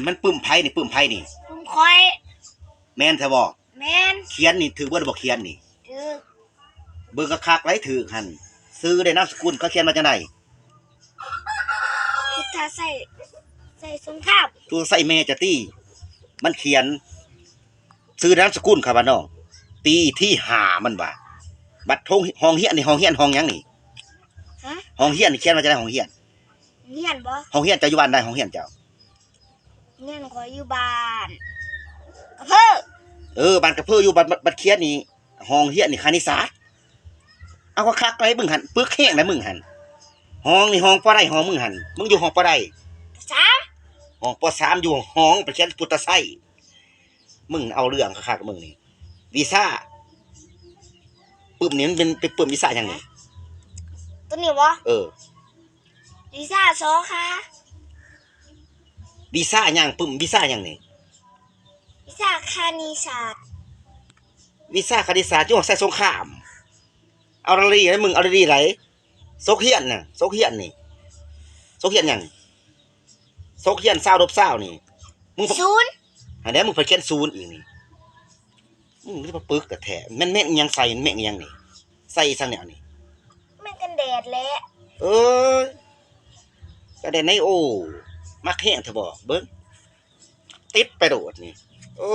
ມັນປຶ້ມໃຜນີ້? ປຶ້ມໃຜນີ້? ປຶ້ມຂ້ອຍ. ແມ່ນແທ້ບໍ່? ແມ່ນ. ຂຽນນີ້ຖືກບໍ່ ບໍ່ຂຽນນີ້? ຖືກ. ເບິ່ງຄັກໆໄວ້ ຖືກຫັ້ນ. ຊື່ແລະນາມສະກຸນເຂົາຂຽນວ່າຈັ່ງໃດ? ພຸດທະໄຊ ໄຊສົງຄາມ. ໂຕໃສ່ແມ່ເຈົ້າຕິ. ມັນຂຽນຊື່ນາມສະກຸນຂ້າບາດນ້ອງ ປີທີຫ້າມັນວ່າ. ບັດໂຮງ ຫ້ອງຮຽນນີ້ ຫ້ອງຮຽນຫ້ອງຫຍັງນີ້? ຮະ? ຫ້ອງຮຽນນີ້ຂຽນວ່າຈັ່ງໃດ? ຫ້ອງຮຽນ ຮຽນບໍ່? ຫ້ອງຮຽນເຈົ້າຢູ່ບ້ານໃດ? ຫ້ອງຮຽນເຈົ້າ ຮຽນຂ້ອຍຢູ່ບ້ານກະເພີ. ເອີ ບ້ານກະເພີຢູ່. ບັດ ບັດຂຽນນີ້ ຫ້ອງຮຽນນີ້ຄະນິດສາດ. ເອົາຄັກໆໄວ້ ມຶງຫັ້ນ ປຶກແຮງໃດມຶງຫັ້ນ. ຫ້ອງນີ້ຫ້ອງປໍໃດ? ຫ້ອງມຶງຫັ້ນ ມຶງຢູ່ຫ້ອງປໍໃດ? ປ.ສາມ. ຫ້ອງ ປ.ສາມ ຢູ່ຫ້ອງ ໄປຂຽນພຸດທະໄຊ. ມຶງເອົາເລື່ອງຄັກໆ ມຶງນີ້. ວິຊາ ປຶ້ມນີ້ມັນເປັນ ເປັນປຶ້ມວິຊາຫຍັງນີ້? ໂຕນີ້ບໍ່? ເອີ ວິຊາ ສ.ຄ. ວິຊາຫຍັງ? ປຶ້ມວິຊາຫຍັງນີ້? ວິຊາຄະນິດສາດ. ວິຊາຄະນິດສາດ ຢູ່ໃສ່ສົງຄາມ. ເອົາດີໆໄດ໋ ມຶງເອົາດີໆໄດ໋. ສົກຮຽນນະ ສົກຮຽນນີ້ ສົກຮຽນຫຍັງ? ສົກຮຽນຊາວລົບຊາວນີ້ ມຶງ ສູນ. ຫັ້ນແຫຼະ ມຶງໄປຂຽນສູນອີກນີ້. ມຶງມາປຶກແທ້ໆ. ແມ່ນແມ່ນອີ່ຫຍັງໃສ່? ແມ່ນອີ່ຫຍັງນີ້? ໃສ່ສັງແນວນີ້? ແມ່ນກັນແດດແຫຼະ. ເອີຍ ກັນແດດໃນ. ໂອ້ ມັກແຮງແທ້ບໍ່? ເບິ່ງ ຕິດໄປໂລດນີ້. ໂອ້